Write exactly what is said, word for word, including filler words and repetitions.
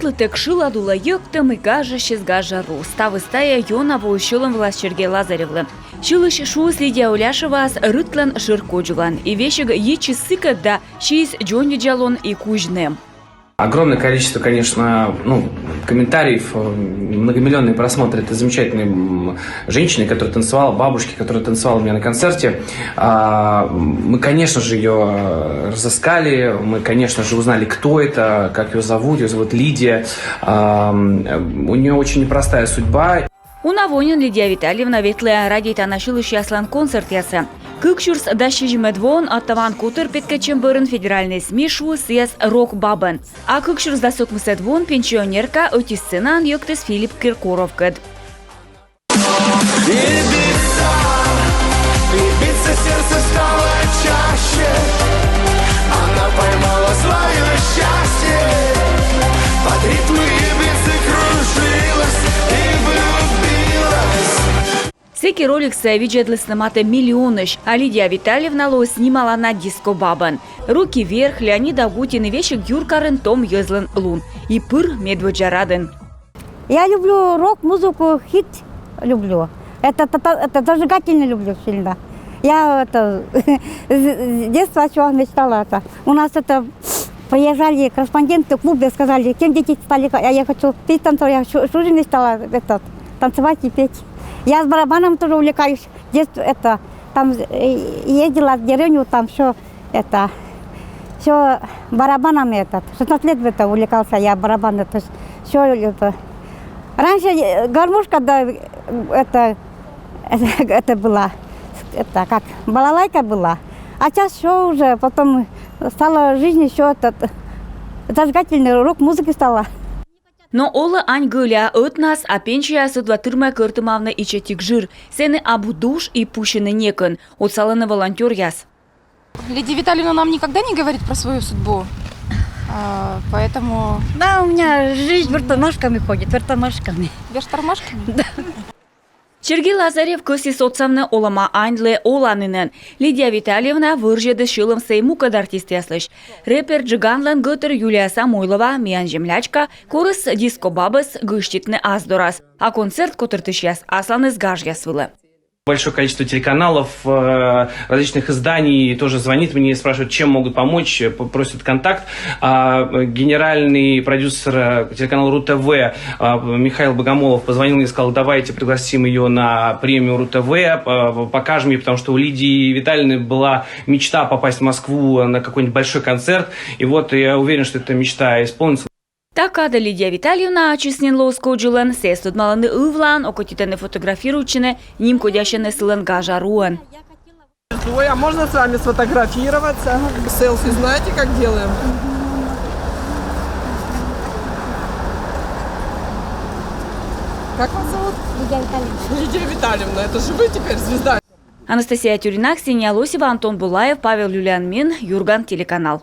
Лытӧг шылад улӧ йӧктӧм и гажӧсьыс гажа ру. Ставыс тайӧ ёна воис сьӧлӧм вылас Сергей Лазаревлы. Сьылысь шуис Лидия Уляшеваӧс рытлӧн шӧр кодзулӧн. И весиг йитчис сыкӧд да сиис дзоньвидзалун и кузь нэм. Огромное количество, конечно, ну, комментариев, э, многомиллионные просмотры этой замечательной, м, женщины, которая танцевала, бабушки, которая танцевала у меня на концерте. А, мы, конечно же, ее, э, разыскали, мы, конечно же, узнали, кто это, как ее зовут. Ее зовут Лидия. А, м, у нее очень непростая судьба. Уна во нин Лидия Витальевна ветлӧ радейтана сьылысьяслӧн концертъясӧ. Кык сюрс дас сизимӧд воын «Аттаван» котыр петкӧдчӧм бӧрын федеральнӧй СМИ шуис сійӧс рок-бабӧн. А кык сюрс дас ӧкмысӧд воын пенсионерка ӧти сценаын йӧктіс Филипп Киркоровкӧд. Ibiza, Ibiza, сердце стало чаще. Она поймала свое счастье. Под ритмы Ибицы кружилась и влюбилась. Сэки роликсӧ видзӧдлісны матӧ миллионысь, а Лидия Витальевна лоис нималана диско-бабӧн. «Руки вверх», «Леонид Агутин» и весиг юркарын «Том йӧзлӧн лун». И пыр медводдза радын. Я люблю рок-музыку, хит люблю. Это, это, это зажигательно люблю сильно. Я это с с детства чего мечтала это. У нас это приезжали корреспонденты в клубе, сказали, кем дети стали, а я хочу петь, танцевать. Я всю, всю жизнь мечтала это, танцевать и петь. Я с барабаном тоже увлекаюсь. Детство это, там э, ездила в деревню, там все это, все барабанами этот. Шестнадцать лет в это увлекался я барабан, это все это. Раньше э, гармошка, да, э, это, это была, это как, балалайка была. А сейчас все уже, потом стало жизни все этот, зажигательный рок музыки стало. Но олӧ ань гӧля, ӧтнас, а пенсияыс ӧдва тырмӧ кӧртымавны ичӧтик жыр. Сэні абу душ и пусьыны некӧн. Отсалӧны волонтёръяс. Лидия Витальевна нам никогда не говорит про свою судьбу, а, поэтому... Да, у меня жизнь вертоножками ходит, вертоножками. Вертормашками? Да. Сергей Лазарев кӧсйис отсавны олӧма аньлы оланінӧн. Лидия Витальевна вӧрзьӧдіс сьӧлӧмсӧ и мукӧд артистъяслысь. Рэпер Джиганлӧн гӧтыр Юлия Самойлова, миян землячка, корис диско-бабӧс гӧститны ас дорас. А концерт котыртысьяс асланыс гажъяс вылӧ. Большое количество телеканалов, э, различных изданий тоже звонит мне и спрашивают, чем могут помочь, э, п-, просят контакт. А, э, генеральный продюсер, э, телеканала РУ-ТВ, э, Михаил Богомолов позвонил мне и сказал: «Давайте пригласим её на премию РУ-ТВ, э, покажем ей», потому что у Лидии Витальевны была мечта попасть в Москву на какой-нибудь большой концерт. И вот я уверен, что эта мечта исполнится. Та кадӧ Лидия Витальевна ачыс нин лоис кодзулӧн, сійӧс тӧдмалӧны ывлаын, окотитӧны фотографируйтчыны, нимкодясьӧны сылӧн гажа руӧн. Ой, а можно с вами сфотографироваться? Селфи знаете, как делаем? Как вас зовут? Лидия Витальевна. Лидия Витальевна, это же вы теперь звезда. Анастасия Тюрина, Ксения Лосева, Антон Булаев, Павел Юлианмин, «Юрган» телеканал.